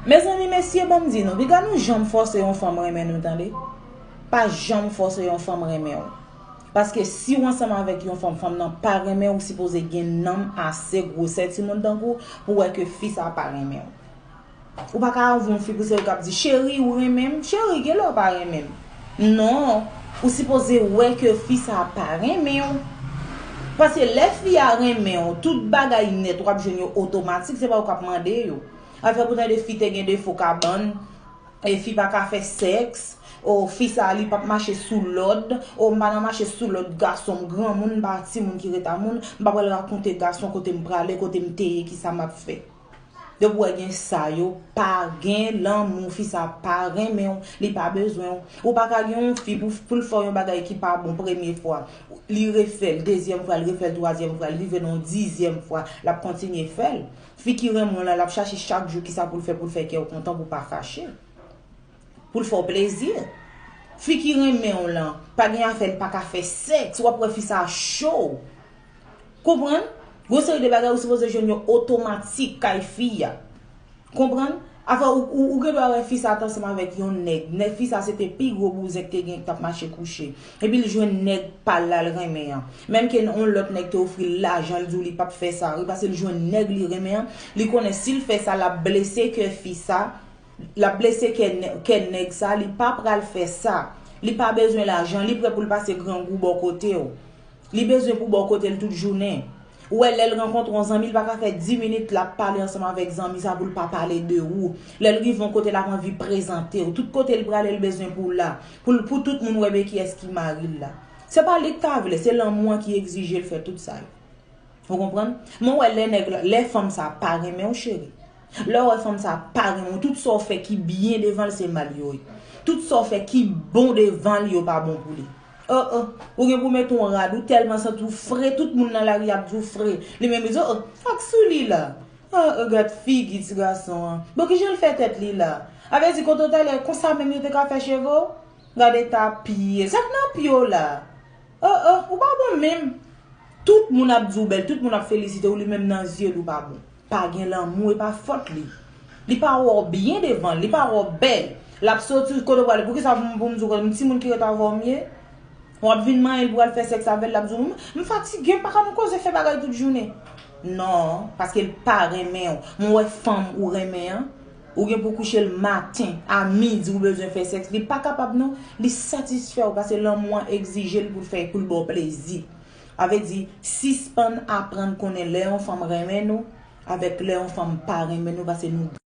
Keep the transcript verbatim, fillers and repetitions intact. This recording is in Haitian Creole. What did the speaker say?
Mezanmi, mesye, ban m di nou, piga nou janm fòse yon fanm renmen nou, tande. Pa janm fòse yon fanm renmen w. Paske si w ansanm avèk yon fanm, fanm nan pa renmen w, ou sipoze gen nanm ase, gwosè timoun tankou w, pou wè ke fi sa pa renmen w. Ou pa ka anvi yon fi pou se ou k ap di, "Cheri, ou renmen m?" Cheri, genlè w pa renmen m. Non, ou sipoze wè ke fi sa pa renmen w. Paske lè fi a renmen w, tout bagay nèt w ap jwenn yo otomatik, se pa ou k ap mande yo. Afè pou tande fi te gen defo kabann, e fi pa ka fè sèks, o fi sa li p ap mache sou lòd, o m pa nan mache sou lòd gason, m granmoun, m pa timoun ki ret a moun, m pa pral rakonte gason kote m prale, kote m te ye, kisa m ap fè. Depi w wè gen sa yo, pa gen lanmou, fi sa pa renmen w, li pa bezwen w. Ou pa ka gen yon fi pou, pou l fè w yon bagay ki pa bon premye fwa. Li refè l, dezyèm fwa, li refè l, twazyèm fwa, li rive nan yon dizyèm fwa, l ap kontinye fè l. Fi ki renmen w lan, l ap chache chak jou kisa pou l fè, pou l fè kè w kontan, pou w pa fache. Pou l fè w plezi. Fi ki renmen w lan, pa gen afè l pa ka fè sèks, w ap wè fi sa cho. Konprann? Gon seri de bagay ou sipoze jwenn yo otomatik kay fi a. Konprann? Afè ou, ou, ou gen dwa wè fi sa t ansanm avèk yon nèg. Nèg fi sa se te pi gwo bouzen k te gen k t ap mache kouche. Epi l jwenn nèg pa l la l renmen an. Menm ke yon lòt nèg te ofri l lajan, l di w li p ap fè sa. Wi, paske l jwenn nèg li renmen an. Li konnen si l fè sa, l ap blese kè fi sa. L ap blese kè nè-, kè nèg sa. Li pa pral fè sa. Li pa bezwen lajan. Li prè pou l pase grangou bò kote w. Li bezwen pou bò kote l tout jounen. Ou wè, lè l rankontre yon zanmi, l pa ka fè dis minit l ap pale ansanm avèk zanmi sa pou l pa pale de ou. Lè l rive yon kote, l ap anvi prezante w. Tout kote l prale, l bezwen pou w la. Pou l, pou tout moun wè men kiyès ki mari l la. Se pa li k ta vle, se lanmou an ki egzije l fè tout sa yo. Ou konprann? Men w wè lè nèg la, lè fanm sa pa renmen w, cheri. Lè w wè fanm sa pa renmen w, tout sa w fè ki byen devan l se mal yo ye. Tout sa w fè ki bon devan l yo pa bon pou li. Oh, oh, ou gen pou mete yon rad, ou tèlman santi w fre, tout moun nan lari ap di w fre. Li menm li di, oh, oh, fak sou li la. Oh, oh, gad figi ti gason an. Bon, kijan l fè tèt li la? A vle di kote w t ale, konsa menm yo te ka fè cheve w? Gad eta pye. Sa k nan pye w la? Oh, oh, ou pa bon menm. Tout moun ap di w bèl, tout moun ap felisite w, li menm nan zye l ou pa bon. Pa gen lanmou, e pa fòt li. Li pa wè w byen devan l, li pa wè w bèl. L ap soti kote w prale. Poukisa pou m, pou m di w, m timoun ki ret avè w m ye? W ap vin manyen l pou w al fè sèks avè l, l ap di w, m, m fatige, m pa ka nan koze, fè bagay tout jounen. Non, paske l pa renmen w. M wè fanm ou renmen an, ou gen pou kouche l maten, a midi ou bezwen fè sèks, li pa kapab non, li satisfè w, paske lanmou an egzije l pou l fè, pou l ba w plezi. A vle di, sispann aprann konnen lè yon fanm renmen nou, avèk lè yon fanm pa renmen nou, paske nou